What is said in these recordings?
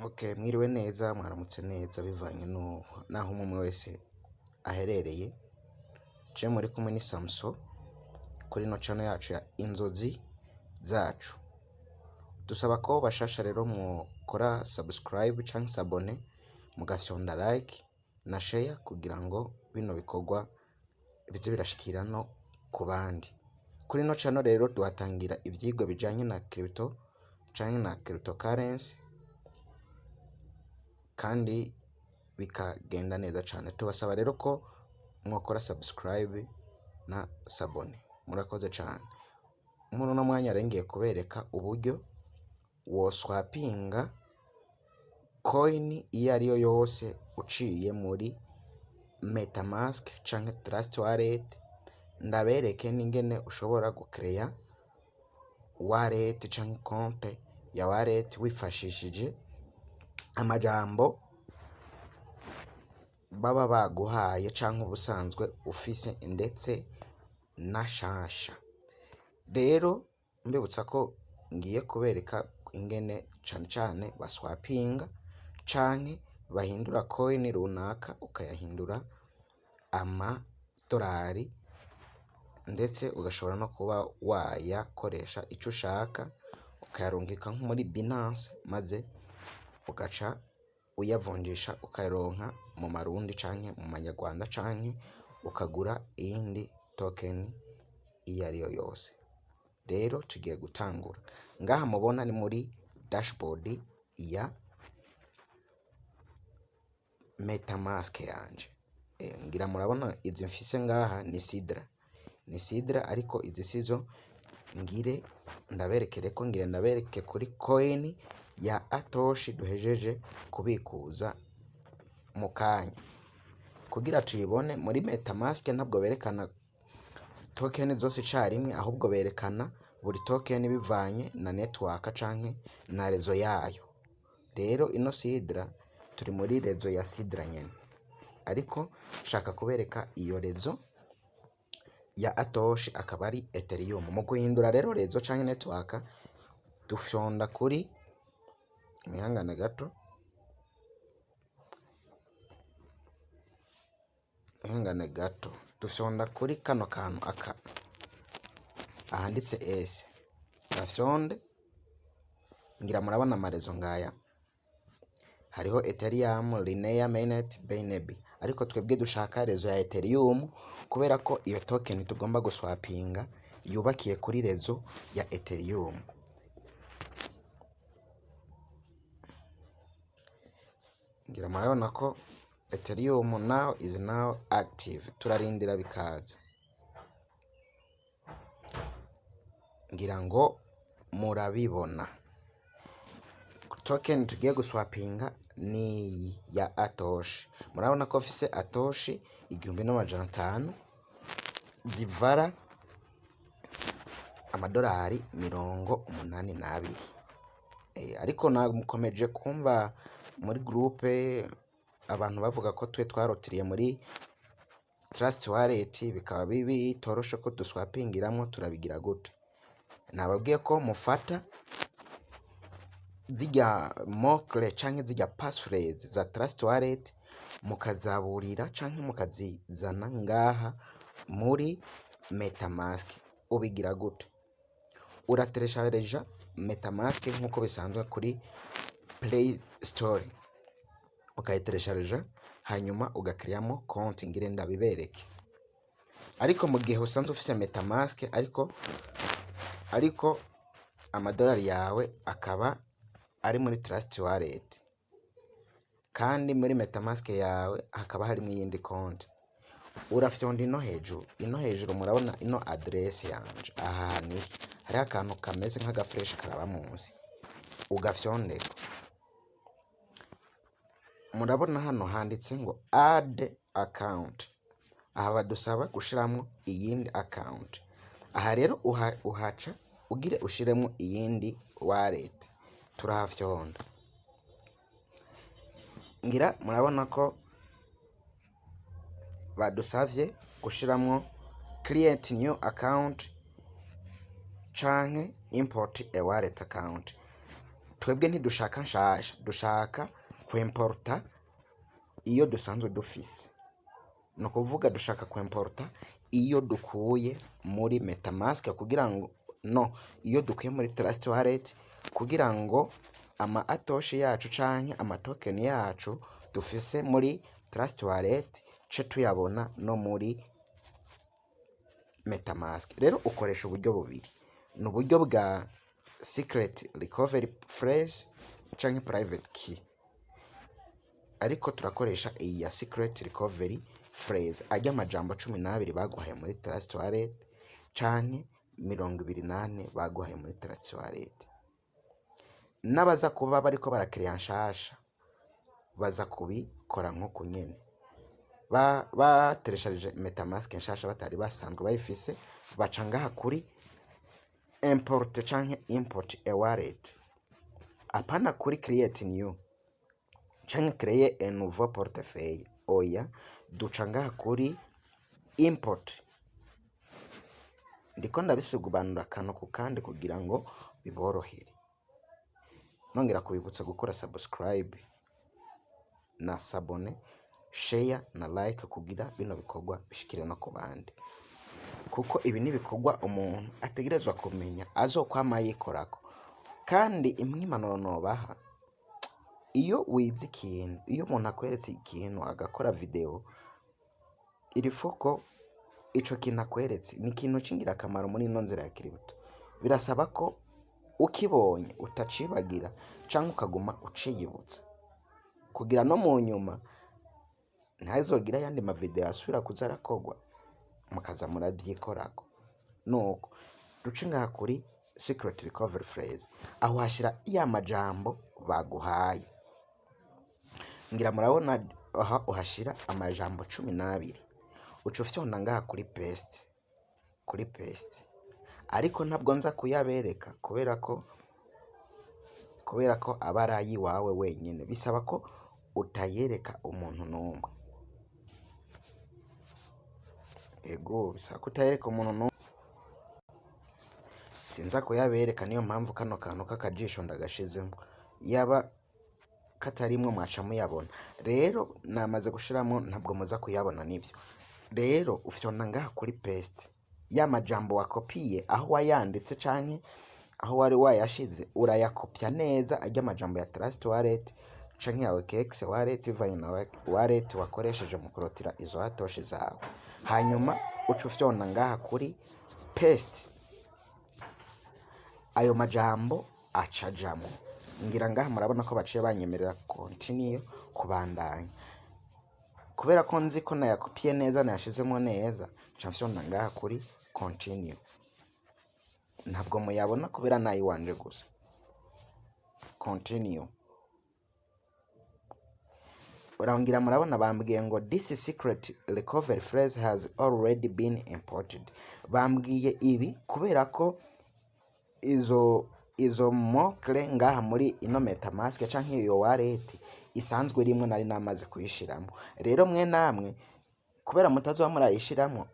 Okay, mwiriwe neza, mwaramutse neza bivanye n'aho umwe wese aherereye. Je muri kumwe ni Samso kuri ino channel yacu ya Inzozi Zacu. Dusaba ko bashasha rero mukora subscribe canke s'abonner, mugafyonda like na share kugira ngo bino bikorwa bize birashikira no ku bandi. Kuri ino channel rero tuhatangira ivyigwa bijanye na crypto canke na cryptocurrency kandi bikagenda neza cane. Tubasaba rero ko mwokora subscribe na s'abonner. Murakoze cane. Muri uno mwanya rero ngiye kubereka uburyo woswapinga coin iyo ariyo yose uciye muri MetaMask canke Trust Wallet, ndabereke n'ingene ushobora gukereya wallet canke compte ya wallet wifashishije amajambo baba baguhaye canke ubusanzwe ufise ndetse na shasha. Rero mbibutsa ko ngiye kubereka ingene cane cane baswapinga canke bahindura coin runaka ukayahindura amadorari, ndetse ugashobora no kuba wayakoresha ico ushaka, ukayarungika nko muri Binance maze ugaca uyavunjisha ukayaronka mu marundi canke mu manyarwanda canke ukagura iyindi token iyo ariyo yose. Rero tugiye gutangura. Ngaha mubona ni muri dashboard ya MetaMask yanje. Ngira murabona izi mfise ngaha ni Sidra. Ni Sidra, ariko izi sizo ngire ndaberekereko, ngire ndabereke kuri coin ya Atoshi duhejeje kubikuza mu kanya. Kugira tuyibone muri MetaMask, ntabwo berekana token zose icarimwe, ahubwo berekana buri token bivanye na network canke na réseau yayo. Rero ino Sidra turi muri réseau ya Sidra nyene, ariko nshaka kubereka iyo réseau ya Atoshi, akaba ari Ethereum. Mu guhindura rero réseau canke network, dufyonda kuri, mwihangane gato, mwihangane gato, dufyonda kuri kano kantu aka ahanditse S, gafyonde. Ngira murabona ama réseau ngaya: hariho Ethereum, Linea, Mainnet, BNB, ariko twebwe dushaka réseau ya Ethereum kubera ko iyo token tugomba guswapinga yubakiye kuri réseau ya Ethereum. Ngira murabona ko Ethereum now is now active. Turarindira bikaza. Ngira ngo murabibona, token tugiye guswapinga niyi ya Atoshi. Murabona ko mfise Atoshi 1500 zivara amadolari 82. Ariko nakomeje kumva muri groupe abantu bavuga ko twe twarotiriye muri Trust Wallet bikaba bitoroshe ko duswapingiramwo. Turabigira gute? Nababwiye ko mufata zirya mots-clés canke zirya passphrase za Trust Wallet, mukazaburira canke mukazizana ngaha muri MetaMask. Ubigira gute? Uratereshareja MetaMask nkuko bisanzwe kuri Play Store, ukayitereshareja, hanyuma ugakiriyamo konti. Ngire ndabibereke. Ariko mu gihe usanzwe ufise MetaMask, ariko amadolari yawe akaba ari muri Trust Wallet, kandi muri MetaMask yawe hakaba harimo iyindi konti, urafyonda ino hejuru. Ino hejuru murabona ino adresse yanje, aha hantu hariho akantu kameze nk'aga flèche karaba munsi, ugafyondeko. Murabona hano handitse ngo "add account". Aha badusaba gushiramwo iyindi account. Aha rero uhaca ugire ushiremo iyindi wallet. Turahafyonda. Ngira murabona ko badusavye gushiramwo "create new account" canke "import a wallet account". Twebwe ntidushaka nshasha, dushaka kwimporta iyo dusanzwe dufise. Ni ukuvuga dushaka kwimporta iyo dukuye muri MetaMask kugira ngo, no iyo dukuye muri Trust Wallet, kugira ngo ama atoshi yacu canke ama token yacu dufise muri Trust Wallet ce tuyabona no muri MetaMask. Rero ukoresha uburyo bubiri, ni uburyo bwa secret recovery phrase canke private key, ariko turakoresha iyi ya secret recovery phrase, arya amajambo 12 baguhaye muri Trust Wallet canke 24 baguhaye muri Trust Wallet. N'abaza kuba bariko barakiriya nshasha baza kubikora nk'uku nyene, bateresharije MetaMask nshasha batari basanzwe bayifise, baca ngaha kuri import canke import a wallet, apana kuri create new canke créer un nouveau portefeuille, oya, duca ngaha kuri import. Ndiko ndabisobanura akantu ku kandi kugira ngo biborohere. Nongera kubibutsa gukora subscribe na s'abonner, share na like, kugira bino bikorwa bishikire no ku bandi, kuko ibi ni ibikorwa umuntu ategerezwa kumenya azokwama yikorako. Kandi impanuro nobaha, iyo wize ikintu, iyo umuntu akweretse ikintu agakora video, il faut ko ico kintu akweretse ni ikintu c'ingirakamaro muri ino nzira ya crypto, birasaba ko ukibonye utacibagira canke ukaguma uciyibutsa, kugira no mu nyuma ntihazogire ayandi ma video asubira kuza arakorwa mukaza muravyikorako. Nuko duce ngaha kuri secret recovery phrase, aho uhashira ya majambo baguhaye. Ngira murabona aha uhashira amajambo 12, uca ufyonda ngaha kuri paste, kuri paste. Ariko ntabwo nza kuyabereka kubera ko aba ari ayiwawe wenyine, bisaba ko utayereka umuntu n'umwe. Ego, bisaba ko utayereka umuntu n'umwe. Sinza kuyabereka, niyo mpamvu kano kantu k'akajisho ndagashizemo. Yaba katarimwo mwaca muyabona. Rero namaze gushiramwo, ntabwo muza kuyabona nivyo. Rero ufyonda ngaha kuri paste, ya majambo wakopiye aho wayanditse canke aho wari wayashize, urayakopya neza arya majambo ya Trust Wallet canke ya OKX Wallet, bivanye na wallet wakoresheje mu kurotira izo atoshi zawe. Hanyuma uca ufyonda ngaha kuri paste, ayo majambo aca ajamwo. Ngira ngaha murabona ko baciye banyemerera continue, kubandanya. Kubera ko nzi ko nayakopiye neza, nayashizemwo neza, nca mfyonda ngaha kuri continue. Ntabwo muyabona kubera nayiwanje gusa. Continue. Urangira murabona bambwiye ngo "This secret recovery phrase has already been imported." Bambwiye ibi kubera ko izo mots-clés ngaha muri ino MetaMask canke iyo wallet isanzwe irimwo nari namaze kuyishiramwo. Rero mwe namwe kubera mutazoba murayishiramwo,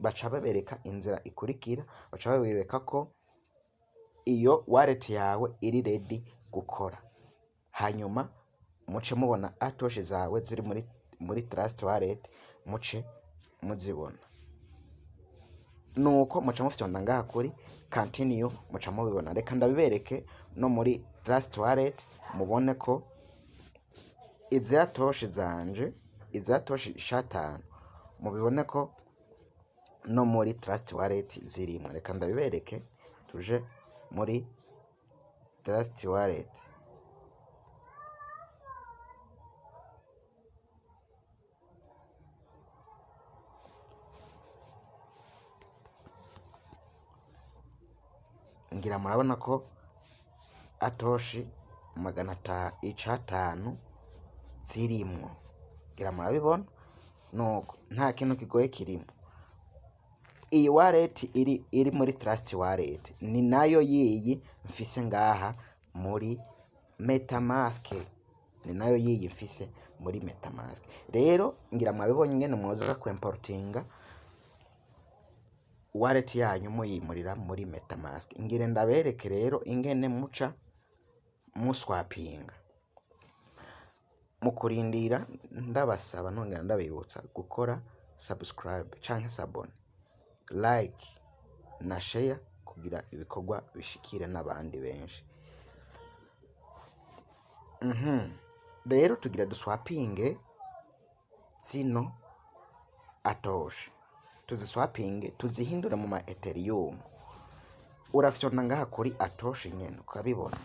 baca babereka inzira ikurikira, baca babereka ko iyo wallet yawe iri ready gukora. Hanyuma muce mubona atoshi zawe ziri muri Trust Wallet, muce muzibona. Nuko muca mufyonda ngaha kuri continue, muca mubibona. Reka ndabibereke no muri Trust Wallet, mubone ko izi atoshi zanje, izi atoshi 5, mubibone ko no muri Trust Wallet zirimwo. Reka ndabibereke, tuje muri Trust Wallet. Ngira murabona ko atoshi magana icatanu zirimwo. Ngira murabibona, nuko nta kintu kigoye kirimwo. Iyi wallet iri muri Trust Wallet ni nayo yiyi mfise ngaha muri MetaMask, ni nayo yiyi mfise muri MetaMask. Rero ngira mwabibonye ingene mwoza kwimportinga wallet yanyu muyimurira muri MetaMask. Ngire ndabereke rero ingene muca Muswapinga. Mu kurindira, ndabasaba nongera ndabibutsa gukora subscribe canke s'abonner, like na share kugira ibikorwa bishikire n'abandi benshi. Rero tugira duswapinge zino atoshi, tuziswapinge tuzihindure mu ma Ethereum. Urafyonda ngaha kuri atoshi nyene ukabibona.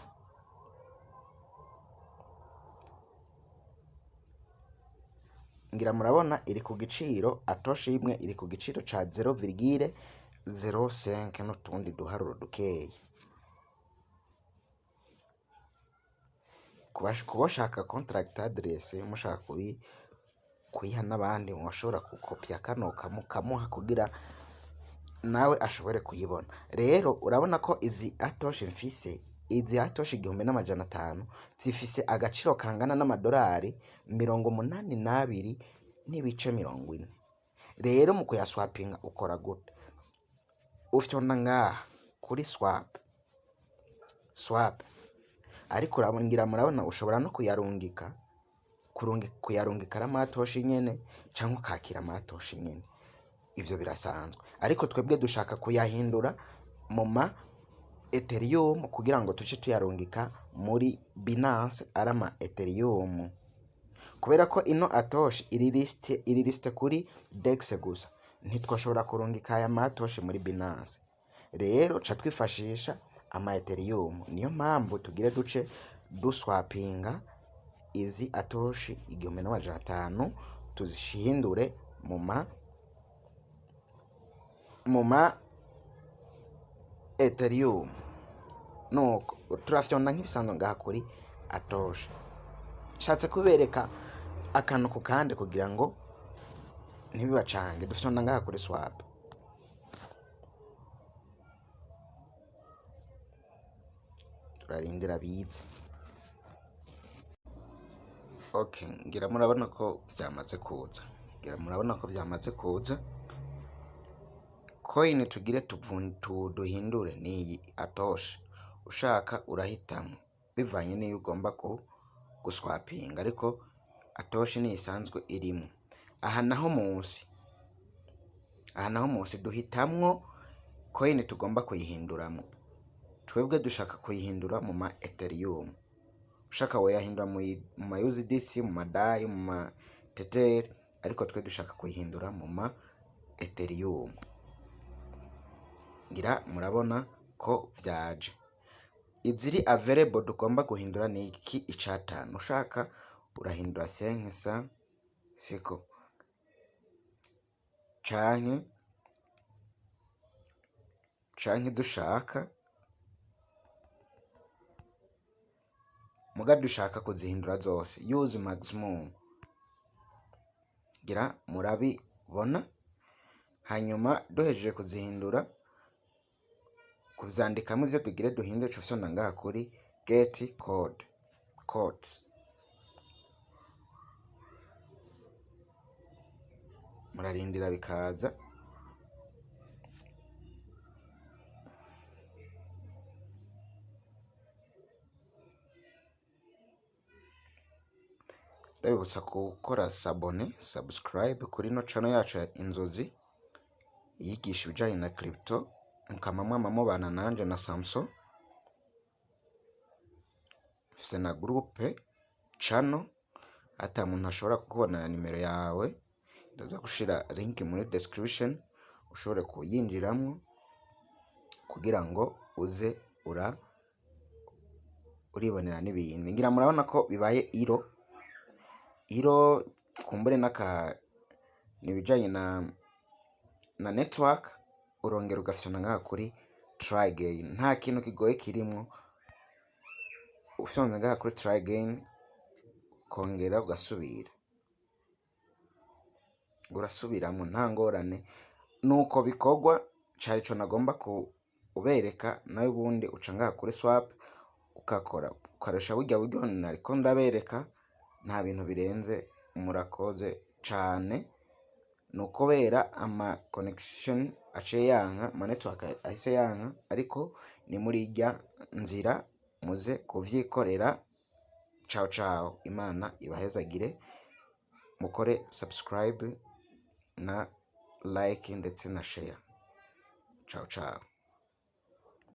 Ngira murabona iri ku giciro, atoshi imwe iri ku giciro ca 0,05 n'utundi duharuro dukeyi. Kubashaka contract address, mushaka kuyiha n'abandi, mwashobora gukopya kano kamuha kugira nawe ashobore kuyibona. Rero urabona ko izi atoshi mfise, izi atoshi 1500, zifise agaciro kangana n'amadolari 82.40. Rero mu kuyaswapinga ukora gute? Ufyonda ngaha kuri swap, swap. Ariko ngira murabona ushobora no kuyarungika, kuyarungika ari amatoshi nyene canke ukakira amatoshi nyene, ivyo birasanzwe. Ariko twebwe dushaka kuyahindura mu ma Ethereum kugira ngo tuce tuyarungika muri Binance ari ama Ethereum. Kubera ko ino atoshi iri list kuri DEX gusa, ntitwashobora kurungika aya matoshi muri Binance. Rero ca twifashisha ama Ethereum. Niyo mpamvu tugire duce duswapinga izi atoshi 1500, tuzihindure mu ma Ethereum. Nuko turafyonda nk'ibisanzwe ngaha kuri atoshi. Nshatse kubereka akantu ku kandi kugira ngo ntibibacange. Dufyonda ngaha kuri swap. Turarindira bize. Okay, ngira murabona ko vyamaze kuza. Ngira murabona ko vyamaze kuza. Coin tugire duhindure niyi atoshi. Ushaka urahitamwo bivanye n'iyo ugomba guswapinga, ariko atoshi niyo isanzwe irimwo. Aha naho munsi duhitamwo coin tugomba kuyihinduramwo. Twebwe dushaka kuyihindura mu ma Ethereum. Ushaka woyahindura mu ma USDC, mu ma DAI, mu ma Tether, ariko twe dushaka kuyihindura mu ma Ethereum. Ngira murabona ko vyaje. Iziri available tugomba guhindura ni iki icatanu. Ushaka urahindura 500, siko? Canke dushaka, muga dushaka kuzihindura zose. Use maximum. Ngira murabibona. Hanyuma duhejeje kuzihindura, kuzandikamwo ivyo tugire duhindure, uca ufyonda ngaha kuri get code, quote. Murarindira bikaza. Ndabibutsa gukora s'abonner, subscribe kuri ino channel yacu ya Inzozi yigisha ibijanye na crypto, mukama mwama mubana nanje na Samson. Mfise na groupe channel ata muntu ashobora kukubonera nimero yawe. Ndaza gushira link muri description ushobore kuyinjiramwo kugira ngo uze uribonera n'ibindi. Ngira murabona ko bibaye iro iro, kumbure n'aka nibijanye na network. Urongera ugafyonda ngaha kuri try again. Nta kintu kigoye kirimwo. Ufyonze ngaha kuri try again, ukongera ugasubira, urasubiramwo nta ngorane. Nuko bikorwa, cari ico nagomba kubereka. Nawe ubundi uca ngaha kuri swap, ukakora ukoresha burya buryo nariko ndabereka, nta bintu birenze. Murakoze cane. Ni ukubera ama connection aciye yanka, ama network ahise yanka, ariko ni muri irya nzira. Muze kuvyikorera. Ciao ciao, Imana ibahezagire, mukore subscribe na like ndetse na share. Ciao ciao.